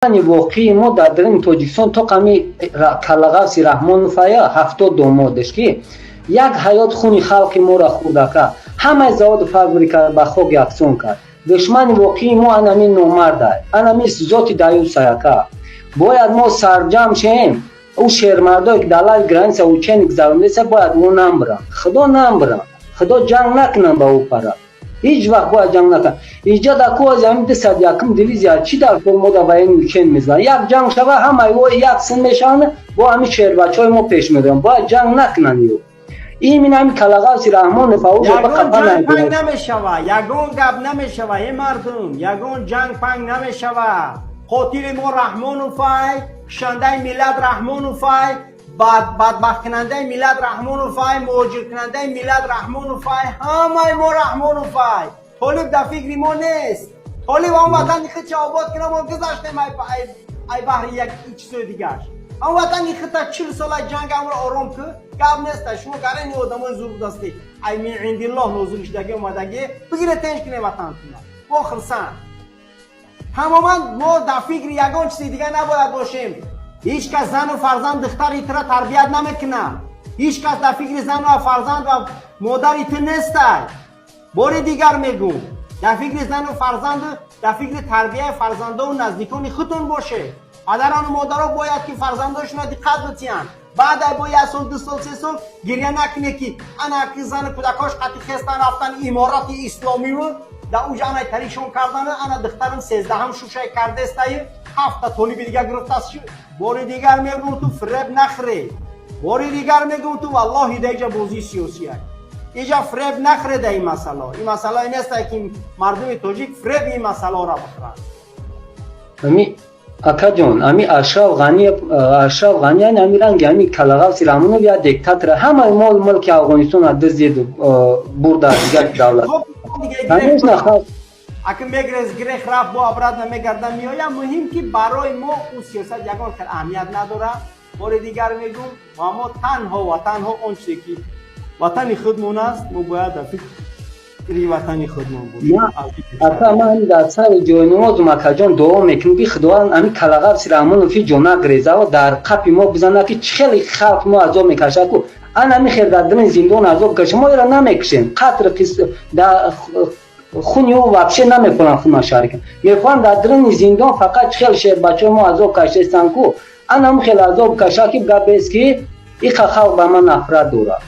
Воқеи мо дар даруни Тоҷикистон то қами каллағавси Раҳмоновая 70 домодаш, ки як ҳаёт хуни халқи моро хӯрдака, ҳамаи заводу фабрика ба хок яксон кард. Душмани воқеии мо анами номарда, анами зоти даюсаяка. Бояд мо сарҷамъ шем. Ӯ шермардое, ки дар лаби граница учение гузарондеса, бояд ӯ намбиранд, худо намбиранд, худо ҷанг накунанд ба ӯ пара, ҳеҷ вақт бояд ҷанг накунанд. Иҷа дар кози ҳамин 201-ум дивизия чӣ дар кор мода военный учение мезананд? Як ҷанг шава, ҳамаи о як син мешаванд, бо ҳамин шербачаҳои мо пеш мераванд. Бояд ҷанг накунанд. Ё имин ҳамин калағавси Раҳмонов. Ягон ҷанг панг намешава, ягон гап намешава. Е мардум, ягон ҷанг панг намешава. Қотили мо Раҳмоновай, кушандаи миллат Раҳмоновай, бадбахткунандаи миллат Раҳмоновай, муҳоҷиркунандаи миллат Раҳмоновай, ҳамаи мо Раҳмоновай. Толиб дар фикри мо нест. Толиб он ватани худша обод кина. Мо гузаштем ай баҳри як чизои дигаш. Он ватани худта 40 сола ҷанг, амро ором ку, гап неста. Шумо гарани одамои зур будастӣ, ай мин индиллоҳ нозил шудаги омадаги, бигире, тенҷ кине ватантуна. Мо хирсанд тамоман. Мо дар фикри ягон чизи дига набояд бошем. Ҳеҷ кас зану фарзанд, духтари тура тарбият намекунад. Ҳеҷ кас дар фикри зану фарзанд ва модари ту нестай. Бори дигар мегӯм, дар фикри зану фарзанду дар фикри тарбияи фарзандову наздикони худтон боше. Падарону модаро бояд ки фарзандошонро диққат битиҳанд. Баъд бо як сол, 2 сол, 3 сол гиря накуне, ки ана ки зану кӯдакош қати хестан, рафтан Иморати Исломиву дар уҷа анай таришон кардану ана духтарам 13-ҳам шушай кардестаю, ҳафта толиби дига гирифтаст. Бори дигар мегӯм, ту фиреб нахӯре. Бори дигар мегӯм, ту, валлоҳи, да иҷа бозии сиёсия, иҷа фиреб нахӯре. Да ин масъало, ин масъалае неста, ки мардуми тоҷик фиреби ин масъаларо бихӯранд. Ами, акаҷон, ами Ашраф Ғани, Ашраф Ғани ами ранги ами калағавси Раҳмонов як диктатора, ҳамаи мол мулки Афғонистона дуздиду бурда дигар давлат. Конечно, халқ Аки мегрез, грех рафт, бо обратно мегарда, меоям. Муҳим, ки барои мо ӯ сиёсат ягон хел аҳамият надорад. Бори дигар мегӯм, ва мо танҳо ва танҳо он чизе, ки ватани худмон аст, мо бояд дар фикри ватани худмон бошем. Ака, ман дар сари ҷойнамозум, акаҷон, дуо мекунем, ки Худованд ами калағавси Раҳмонов ҷо нагрезава, дар қапи мо бизана, ки чӣ хеле халқ мо азоб мекашад ку, ана ми хел дар дини зиндон азоб каша. Мо ира намекушем, қатр хуни ӯ вообще намехӯрам, хуна шарика мехоҳам. Дар дини зиндон фақат чӣ хел шербачаҳои мо азоб кашестан ку, анам хел азоб каша, ки гапест, ки иқа халқ ба ман нафрат дорад.